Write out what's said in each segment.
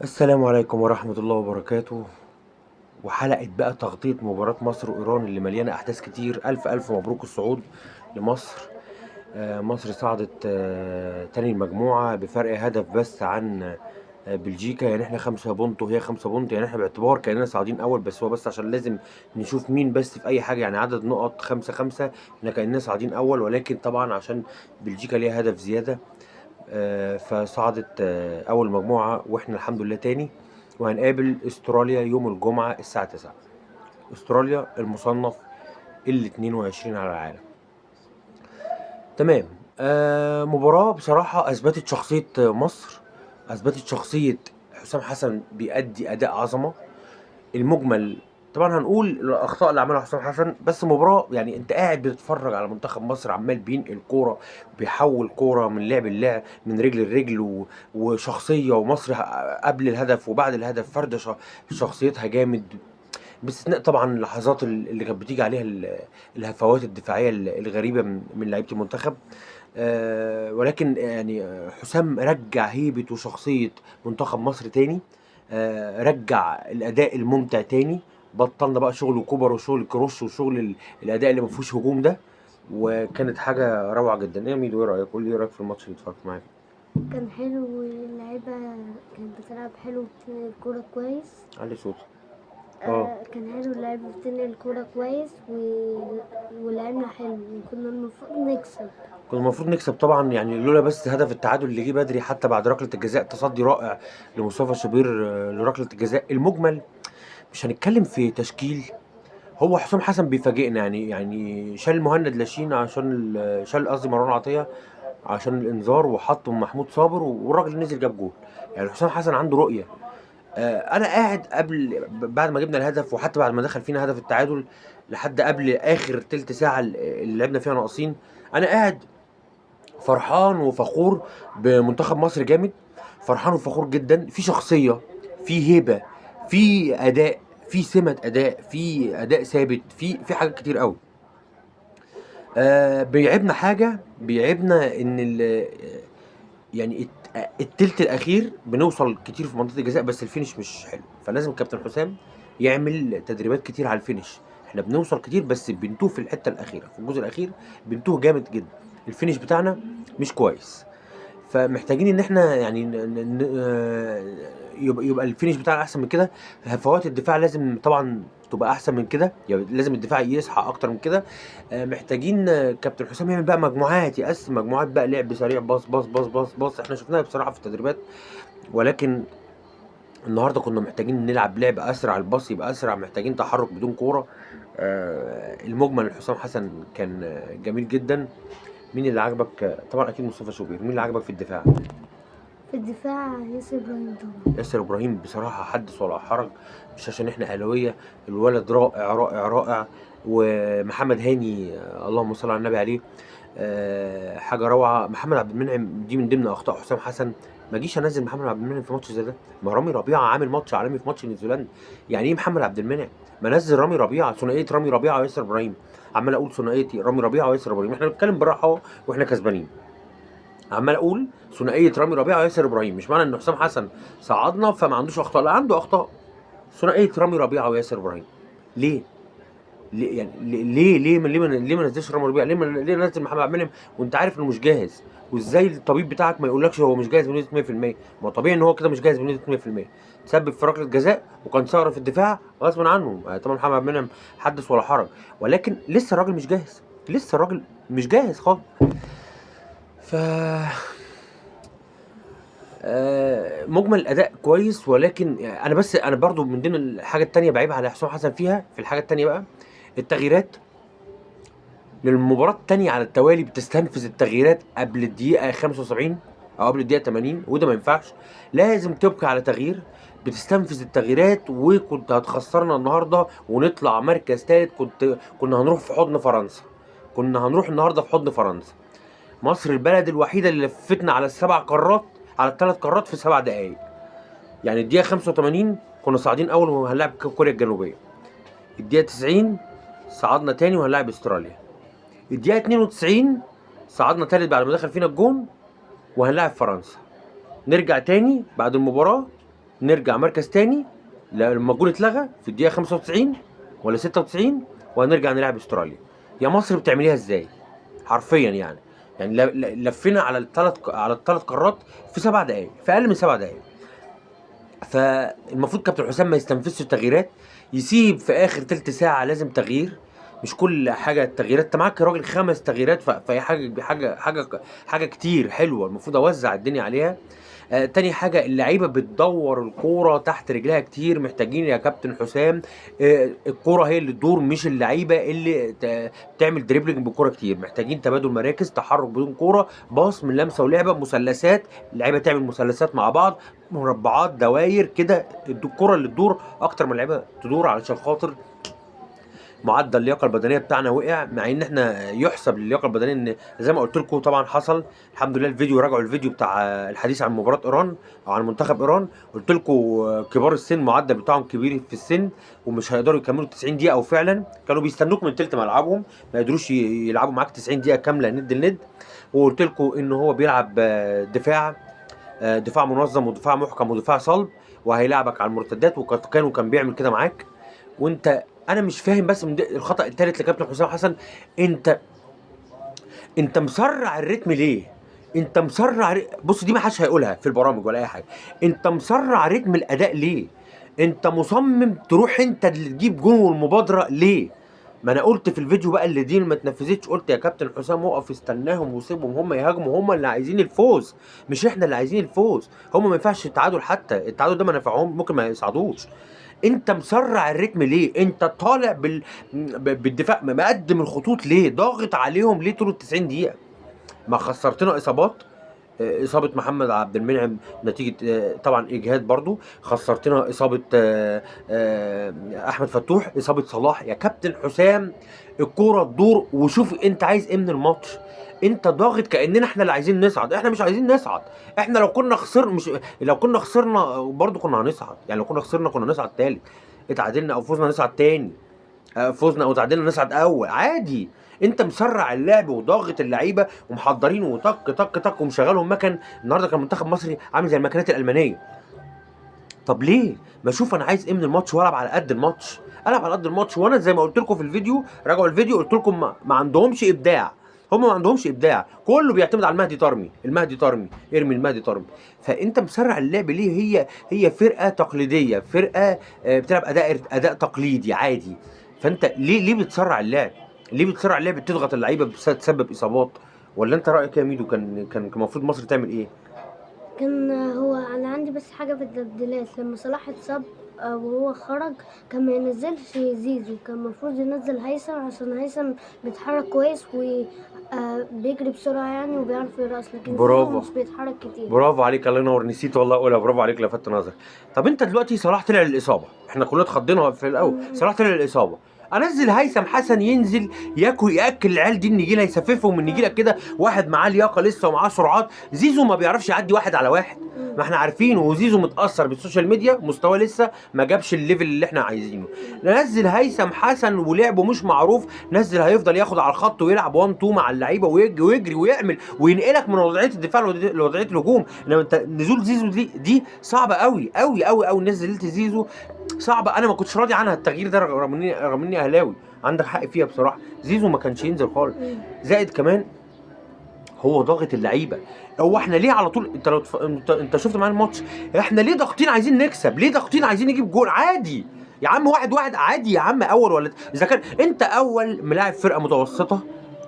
السلام عليكم ورحمة الله وبركاته. وحلقة بقى تغطية مباراة مصر وإيران اللي مليانة أحداث كتير. ألف ألف مبروك الصعود لمصر. مصر صعدت تاني المجموعة بفرق هدف بس عن بلجيكا. يعني احنا 5 point وهي 5 point، يعني احنا باعتبار كأننا صاعدين أول، بس هو بس عشان لازم نشوف مين بس في أي حاجة. يعني عدد نقط 5-5، احنا كأننا صاعدين أول، ولكن طبعا عشان بلجيكا ليها هدف زيادة، فصعدت أول مجموعة، واحنا الحمد لله تاني. وهنقابل استراليا يوم الجمعة الساعة 9. استراليا المصنف ال 22 على العالم. تمام. مباراة بصراحة أثبتت شخصية مصر، أثبتت شخصية حسام حسن، بيأدي أداء عظمة. المجمل طبعا هنقول الأخطاء اللي عملها حسام حسن، بس مباراة يعني أنت قاعد بتتفرج على منتخب مصر عمال بينقل كورة، بيحول كورة من لعب للعب، من رجل لرجل، وشخصية، ومصر قبل الهدف وبعد الهدف فردة شخصيتها جامد، باستثناء طبعا اللحظات اللي كانت بتيجي عليها الهفوات الدفاعية الغريبة من لعيبة المنتخب. ولكن حسام رجع هيبة وشخصية منتخب مصر تاني، رجع الأداء الممتع تاني. بطلنا بقى شغل كوبر وشغل كروش وشغل الأداء اللي ما فيهوش هجوم ده، وكانت حاجة روعة جدا. ايه يا ميدو، ايه رأيك؟ قول لي ايه رأيك في الماتش اللي اتفرجت معايا فيه؟ كان حلو، واللعيبة كانت بتلعب حلو وبتنقل الكورة كويس. علي صوتك. كان حلو، اللعيبة بتنقل الكورة كويس ولعبنا حلو، وكنا المفروض نكسب. كنا المفروض نكسب طبعا، لولا بس هدف التعادل اللي جه بدري حتى بعد ركلة الجزاء، تصدي رائع لمصطفى شوبير، لركلة الجزاء. المجمل مش هنتكلم في تشكيل، هو حسام حسن بيفاجئنا، يعني شال مهند لاشين عشان شال قصدي مروان عطية عشان الإنذار، وحط محمود صابر، والراجل نزل جاب جول. حسام حسن عنده رؤية. أنا قاعد بعد ما جبنا الهدف، وحتى بعد ما دخل فينا هدف التعادل لحد قبل آخر تلت ساعة اللي لعبنا فيها ناقصين، أنا قاعد فرحان وفخور بمنتخب مصر جامد، فرحان وفخور جدا. في شخصية، في هيبة، في أداء، في سمة أداء، في أداء ثابت، في حاجات كتير قوي. بيعبنا حاجة، بيعبنا إن التلت الأخير بنوصل كتير في منطقة الجزاء، بس الفينش مش حلو. فلازم كابتن حسام يعمل تدريبات كتير على الفينش. احنا بنوصل كتير بس بنتوه في الحتة الأخيرة، في الجزء الأخير بنتوه جامد جدا، الفينش بتاعنا مش كويس. فمحتاجين ان احنا يبقى الفينش بتاعنا احسن من كده. هفوات الدفاع لازم طبعا تبقى احسن من كده، لازم الدفاع يصحى اكتر من كده. محتاجين كابتن حسام يعمل بقى مجموعات، يقسم مجموعات بقى، لعب سريع، باص باص باص باص باص. احنا شفناها بصراحه في التدريبات، ولكن النهارده كنا محتاجين نلعب لعب اسرع، الباص يبقى اسرع، محتاجين تحرك بدون كوره. المجمل لحسام حسن كان جميل جدا. مين اللي عجبك؟ طبعا اكيد مصطفى شوبير. مين اللي عجبك في الدفاع؟ في الدفاع ياسر ابراهيم طبعا. ياسر ابراهيم بصراحه حدث ولا حرج، مش عشان احنا اهلاويه، الولد رائع رائع رائع. ومحمد هاني، اللهم صل على النبي عليه، حاجه روعه. محمد عبد المنعم دي من ضمن اخطاء حسام حسن، ما جيش انزل محمد عبد المنعم في ماتش زي ده. ما رامي ربيعه عامل ماتش عالمي في ماتش نيوزيلندا، يعني ايه محمد عبد المنعم؟ ما نزل رامي ربيعه، ثنائيه رامي ربيعه وياسر ابراهيم. عمال اقول ثنائيه رامي ربيعه وياسر ابراهيم، احنا بنتكلم بالراحه اهو واحنا كسبانين. عمال اقول ثنائيه رامي ربيعه وياسر ابراهيم، مش معنى ان حسام حسن صعدنا فما عندوش اخطاء، لا عنده اخطاء. ثنائيه رامي ربيعه وياسر ابراهيم ليه؟ ليه يعني ليه ليه ليه ما ليه ما نزلش رامي ربيعه؟ ليه نزل محمد عبد المنعم وانت عارف انه مش جاهز؟ وازاي الطبيب بتاعك ما يقولكش هو مش جاهز بنسبه مية في المية؟ ما هو طبيعي ان هو كده مش جاهز بنسبه مية في المية. تسبب في ركله جزاء وكان ثغره في الدفاع غصب عنه. طبعا محمد عبد المنعم حدث ولا حرج، ولكن لسه الراجل مش جاهز، لسه الراجل مش جاهز خالص. مجمل الاداء كويس، ولكن انا برضو من ضمن الحاجه التانية بعيب على حسام حسن فيها. في الحاجه التانية بقى التغييرات للمباراة التانية على التوالي، بتستنفذ التغييرات قبل الدقيقة 75 أو قبل الدقيقة 80، وده ما ينفعش. لازم تبقى على تغيير، بتستنفذ التغييرات، وكنت هتخسرنا النهاردة ونطلع مركز تالت. كنا هنروح في حضن فرنسا، كنا هنروح النهاردة في حضن فرنسا. مصر البلد الوحيدة اللي لفتنا على السبع قارات، على الثلاث قارات في 7 دقايق. الدقيقة 85 كنا صاعدين أول وهنلعب كوريا الجنوبية، الدقيقة 90 صعدنا تاني وهنلعب استراليا، الدقيقة 92 صعدنا تالت بعد ما دخل فينا الجون وهنلاعب فرنسا. نرجع تاني بعد المباراة نرجع مركز تاني لما الجول اتلغى في الدقيقة 95 ولا 96، وهنرجع نلعب استراليا. يا مصر بتعمليها ازاي؟ حرفيا يعني لفينا على الثلاث قارات في 7 دقائق، في اقل من 7 دقائق. فالمفروض كابتن حسام ما يستنفذش التغييرات، يسيب في اخر تلت ساعة لازم تغيير، مش كل حاجة التغييرات. انت معاك يا راجل 5 تغييرات، فهي حاجة حاجة حاجة حاجة كتير حلوة، المفروض اوزع الدنيا عليها. تاني حاجة، اللعيبة بتدور الكورة تحت رجلها كتير، محتاجين يا كابتن حسام الكورة هي اللي تدور، مش اللعيبة اللي تعمل dribbling بالكورة كتير. محتاجين تبادل مراكز، تحرك بدون كورة، باص من لمسه ولعبه، مثلثات، اللعيبة تعمل مثلثات مع بعض، مربعات، دواير كده، الكورة اللي تدور اكتر من اللعيبة تدور، علشان خاطر معدل اللياقة البدنية بتاعنا وقع، مع ان احنا يحسب للياقه البدنية ان زي ما قلت لكم طبعا حصل الحمد لله. الفيديو، راجعوا الفيديو بتاع الحديث عن مباراة ايران او عن منتخب ايران، قلت لكم كبار السن معدل بتاعهم كبير في السن ومش هيقدروا يكملوا 90 دقيقة، وفعلا كانوا بيستنوك من تلت ملعبهم، ما قدروش يلعبوا معاك 90 دقيقة كاملة ند لند. وقلت لكم ان هو بيلعب دفاع منظم ودفاع محكم ودفاع صلب، وهيلعبك على المرتدات، وكان بيعمل كده معاك. وانت انا مش فاهم بس من الخطا الثالث لكابتن حسام حسن، انت مسرع الريتم ليه؟ انت مسرع بص، دي ما حدش هيقولها في البرامج ولا اي حاجة. انت مسرع رتم الاداء ليه؟ انت مصمم تروح انت اللي تجيب جون والمبادرة ليه؟ ما انا قلت في الفيديو بقى اللي دي ما اتنفذتش، قلت يا كابتن حسام وقف استناهم وسيبهم هم يهاجموا، هم اللي عايزين الفوز مش احنا اللي عايزين الفوز. هم ما ينفعش التعادل، حتى التعادل ده ما نفعهم، ممكن ما يصعدوش. انت مسرع الريتم ليه؟ انت طالع بالدفاع، مقدم الخطوط ليه؟ ضاغط عليهم ليه طول 90 دقيقة؟ ما خسرتنا اصابات، اصابه محمد عبد المنعم نتيجة طبعا اجهاد برضو، خسرتنا اصابه احمد فتوح، اصابه صلاح. يا كابتن حسام الكورة تدور وشوف انت عايز ايه من الماتش. انت ضاغط كاننا احنا اللي عايزين نصعد، احنا مش عايزين نصعد. احنا لو كنا خسرنا، مش لو كنا خسرنا برضو كنا هنصعد، يعني لو كنا خسرنا كنا نصعد تالت، اتعادلنا او فزنا نصعد تاني، فزنا او تعادلنا نصعد اول، عادي. انت مسرع اللعب وضاغط اللعيبة ومحضرين وطق طق طق ومشغلهم مكن. النهارده كان منتخب مصري عامل زي الماكينات الالمانية. طب ليه؟ ما اشوف انا عايز ايه من الماتش والعب على قد الماتش، العب على قد الماتش. وانا زي ما قلت لكم في الفيديو، راجعوا الفيديو، قلت لكم ما عندهمش ابداع، هم ما عندهمش ابداع، كله بيعتمد على المهدي طرمي، المهدي طرمي ارمي المهدي طرمي. فانت مسرع اللعب ليه؟ هي فرقه تقليدية، فرقه بتلعب اداء تقليدي عادي. فانت ليه بتسرع اللعب؟ ليه بتسرع اللعب؟ بتضغط اللعيبة، بتسبب اصابات. ولا انت رايك يا ميدو؟ كان المفروض مصر تعمل ايه؟ كان هو انا عندي بس حاجة في التبديلات، لما صلاح اتصاب وهو خرج كان ما ينزلش زيزو، كان المفروض ينزل هيثم، عشان هيثم بيتحرك كويس وبيجري بسرعة يعني وبيعرف يرقص، لكن برافو، زيزو مش بيتحرك كتير. برافو عليك، الله ينور، نسيت والله اقولها، برافو عليك لفت نظرك. طب انت دلوقتي صلاح طلع للاصابة، احنا كلنا اتخضينا في الاول، صلاح طلع للاصابة، انزل هيثم حسن ينزل ياكل العيال دي النجيله، يسففهم النجيله كده، واحد معاه لياقه لسه ومعاه سرعات. زيزو ما بيعرفش يعدي واحد على واحد، ما احنا عارفين، وزيزو متاثر بال social media، مستواه لسه ما جابش ال level اللي احنا عايزينه. نزل هيثم حسن ولعبه مش معروف، نزل هيفضل ياخد على الخط ويلعب 1 2 مع اللعيبة ويجري ويعمل وينقلك من وضعية الدفاع لوضعيه الهجوم. انما انت نزول زيزو دي صعبة قوي قوي قوي قوي، نزلت زيزو صعبة، انا ما كنتش راضي عنها التغيير ده، رغم اني اهلاوي، عندك حق فيها بصراحة. زيزو ما كانش ينزل خالص. زائد كمان هو ضاغط اللعيبة. هو احنا ليه على طول، انت لو انت شفت معانا الماتش، احنا ليه ضاغطين عايزين نكسب؟ ليه ضاغطين عايزين نجيب جول؟ عادي يا عم، 1-1 عادي يا عم، اول ولا اذا كان انت اول ملاعب فرقه متوسطه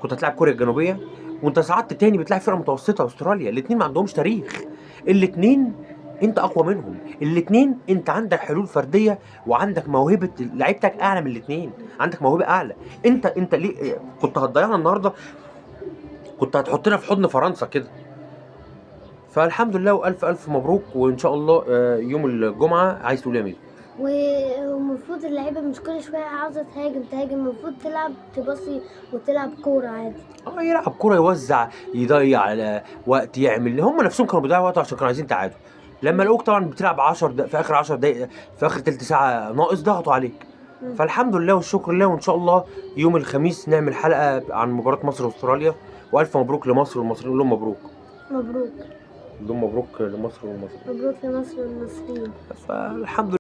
كنت هتلاعب كوريا الجنوبية، وانت صعدت تاني بتلاعب فرقه متوسطه استراليا، الاثنين ما عندهمش تاريخ، الاثنين انت اقوى منهم، الاثنين انت عندك حلول فردية وعندك موهبة، لعيبتك اعلى من الاثنين، عندك موهبة اعلى. انت ليه كنت هتضيعنا النهارده؟ كنت هتحطنا في حضن فرنسا كده. فالحمد لله، والف الف مبروك، وان شاء الله يوم الجمعة. عايز تقول ايه يا ميدو؟ والمفروض اللعيبة مش كل شوية عاوزه تهاجم، المفروض تلعب تباصي وتلعب كورة عادي. يلعب كورة، يوزع، يضيع وقت، يعمل. هم نفسهم كانوا بيضيعوا وقت عشان كانوا عايزين تعادل. لما لقوك طبعا بتلعب 10 دقايق في اخر 10 دقايق، في اخر تلت ساعة ناقص، ضغطوا عليك. فالحمد لله والشكر لله، وان شاء الله يوم الخميس نعمل حلقة عن مباراة مصر واستراليا. والف مبروك لمصر والمصريين، نقول لهم مبروك. مبروك. بدون مبروك لمصر والمصريين. مبروك لمصر والمصريين. فالحمد